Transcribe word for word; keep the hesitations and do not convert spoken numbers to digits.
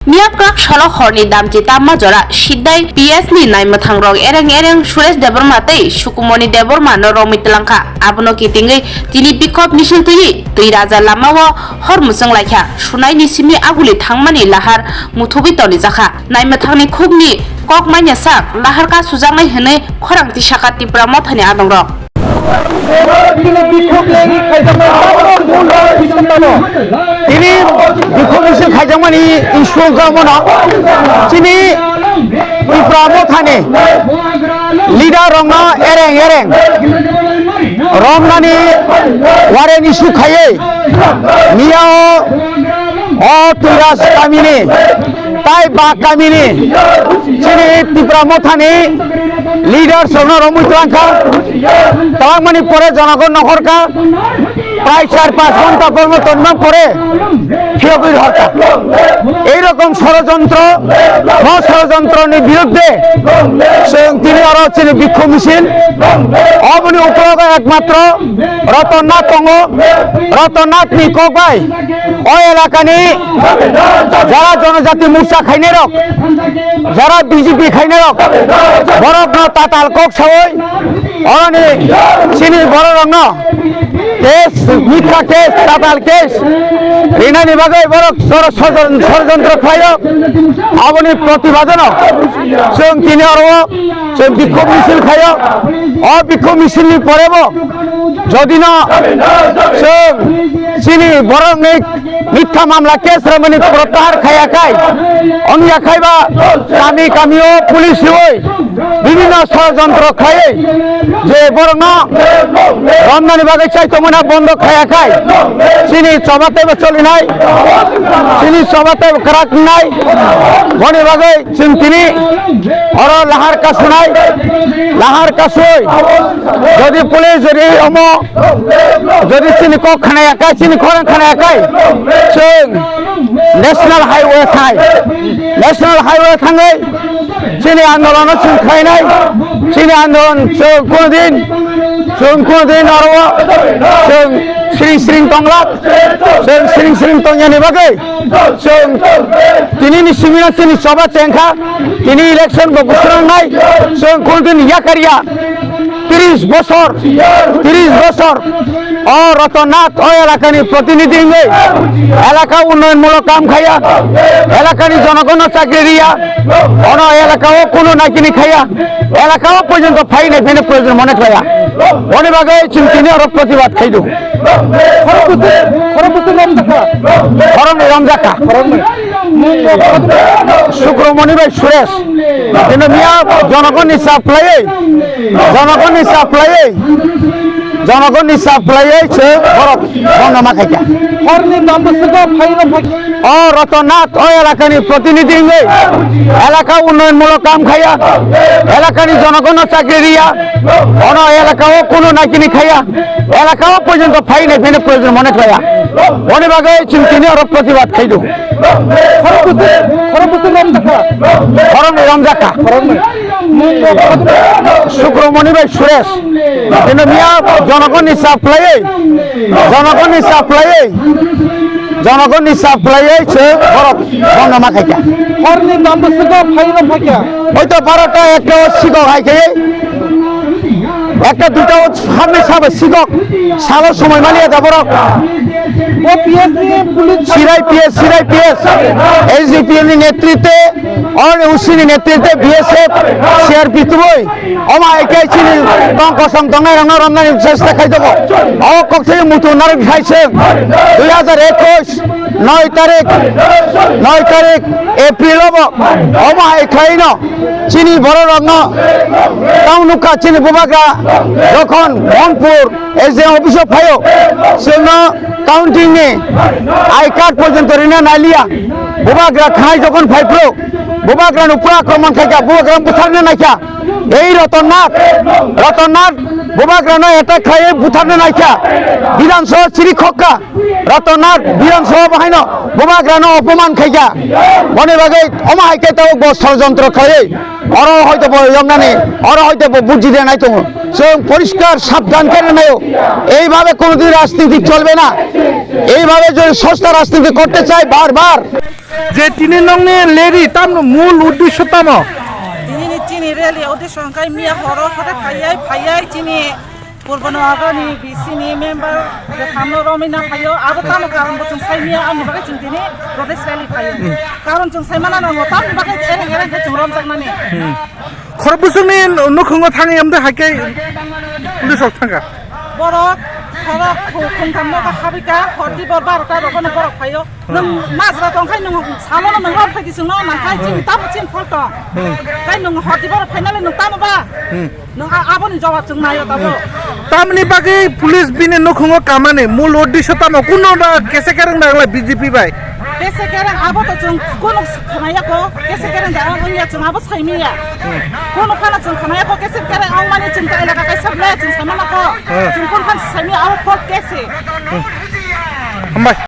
Miya kwrak salo horni damchi tamma jora Sidai P S ni naimwthang rok ereng ereng Suresh Debbarma tei Sukumoni Debbarma no romwi twlangkha. Abono kitingwi tini bikhop misil twiwi twi raja lama o hor mwchwng laikha. Sunaini simi aguli thangmani lahar muthubwi tonijakha. Naimwthangni khukni kok manya sak lahar ka sujaknai hwnwi khorang tisaka Tipra Mothani adongrok. Tini bikhok misil khaijakmani issue wngkha omono chini Tipra Mothani leader rokno ereng ereng romnani wareni issue khaiwi miya o o Tuiras kamini tai ba kamini chini Tipra Mothani leaders rokno romwi twlangkha. Twlangmani pore jonogon nohorkha, prai char panch ghonta kormo tonmani pore phiyogwi rohorkha. Ei rokom sorojontro, mo sorojontroni birudde chwng tini oro chini bikhok misil, oboni uklogo ekmatro Rotonnath tongo, Rotonnathni kok bai o elakani jara Jonojati Morcha khainairok, jara B J P khainairok, borokno tatal kok saui oroni chini bororokno case, mitha case, tatal case rinani bagwi borok sor-, sor-, sorojontro khlaio. Aboni protibadano chwng tini oro chwng bikhok misil khaio. O bikhok misilni porebo jodino chwng chini borokni mitha mamla case rwmani protyahar khaiya khai, wngya khaiba kami kamio police riui bibhinno sorojontro khaiwi je borokno romnani bagwi chaitongmani bondo khaiya khai chini choba teibo cholinai, chini choba teibo kwrak wngnai. Boni bagwi chwng tini oro lahar kasunai, lahar kasui jodi police jodi omo jodi chini kok khnaya khai, chini khorang khnaya khai, chwng National Highway khai, National Highway thangwi chini andolono chwng khlainai, chini andolon chwng kunudin, chwng kunudin oro chwng sring sring tonglak, chwng sring sring tongyani bagwi chwng tinini simino chini choba chengkha, tini election bo bwswrwngnai, chwng kunudin yakarya. Tris bosor, tris bosor o Rotonnath o elakani protinidhi wngwi elaka unnoyonmulok kam khaiya, elakani jonogonno chakri riya, ono elakao kunu naikini khaiya, elakao porjonto phainai phainai proyojon mone khlaiya. Boni bagwi chwng tini oro protibad khaidu. Khorokbwswk, khorokbwswk romjakha? Khoroknwi romjakha. Khoroknwi. Sukromoni bai Suresh. Kintu miya jonogonni chap khlaiwi, jonogonni chap khlaiwi, jonogonni chap khlaiwi se borok bondo ma khaikha. Horni dam bwswk phaino phai. O Rotonnath, o elakani protinidhi wngwi elaka unnoyonmulok kam khaiya, elakani jonogonno chakri riya, ono elakao kunu naikini khaiya, elakao porjonto phainai phainai proyojon mone khlaiya. Boni bagwi chwng tini oro protibad khaidu. Khorokbwswk, khorokbwswk romjakha? Khoroknwi romjakha. Khoroknwi. Sukromoni bai Suresh. Kintu miya jonogonni chap khlaiwi, jonogonni chap khlaiwi, jonogonni chap khlaiwi se borok bondo ma khaikha. Horni dam bwswk phaino phaikha? Hoito barota ekta o sikok hai khe, ekta duita o hamni sabo sikok, salo somoi maliya da borok. O P S ni police Sirai P S, Sirai P S, S D P F ni netritwe, O C ni netritwe B S F, C R P tubui, omo hai khe chini tong kosong tongnai rokno romnani chesta khai tongo. O kok thai mutu narwk hai se dui hazar ekush noi tarik, noi tarik April obo, omo hai khlaino chini borok rokno tang nukha chini bubagra jokhon Mohanpur S D M office o phaio, chwngno counting ni I card porjonto rina naliya. Bubagra khanai jokhon phai phuru, bubagrano pura akromon khaikha, bubagrano butharna naikha. Ei Rotonnath, Rotonnath Bubagrano attack khlaiwi butharna naikha, Bidhan Sabha chiri khokka, Raton Nath Bidhan Sabha bahaino Bubagrano opoman khaikha. Boni bagwi omo hai khe tabuk bo ষড়যন্ত্র khlaiwi oro hoito bo yomnani, oro hoito bo buji de nai tongo. Chwng poriskar sabdhan khe rwnaio, এইভাবে কোনোদিন রাজনীতি চলবে না, এইভাবে যদি সস্তা রাজনীতি করতে চাই বারবার। Je tini nongni rally tamno mul uddesho tamo? Tini ni chini rally uddesho hwnkhe miya horo hore phaiya phaiya chini Purbo Noagarni B C ni member je thamno romwi na phaio, abo tamo karon bo chwng sai miya, ani bagwi chwng tini protest rally phaio. Karon chwng sai mana nango, tamni bagwi ereng ereng khe chwng romjakmani. Khorok bwswkni nukhungo thangwi amde haikhe police rok thangkha. Borok khorok khu-, khungtham nogo habika, horti bor barota rogono borok phaio. Nwng majra tongkhai nwng salono nwng rok phaidi chwngno nangkhai chini tamo chini phol tong. Kai nwng horti borok phainale nwng tamo ba? Nwng a-, aboni jawab chwng naio tamo. Tamni bagwi police bini nukhungo kamani mul uddesho tamo kuno da kese kereng da wngla B J P bai? Kese kereng abo to chwng kuno khnaya ko, kese kereng da wngya chwng abo saimiya. Kuno phano chwng khnaya ko kese kereng wngmani chwng ta elaka kaisa ble chwng saimana ko. Chwng kun phan saimiya abo phol kese. Hambai.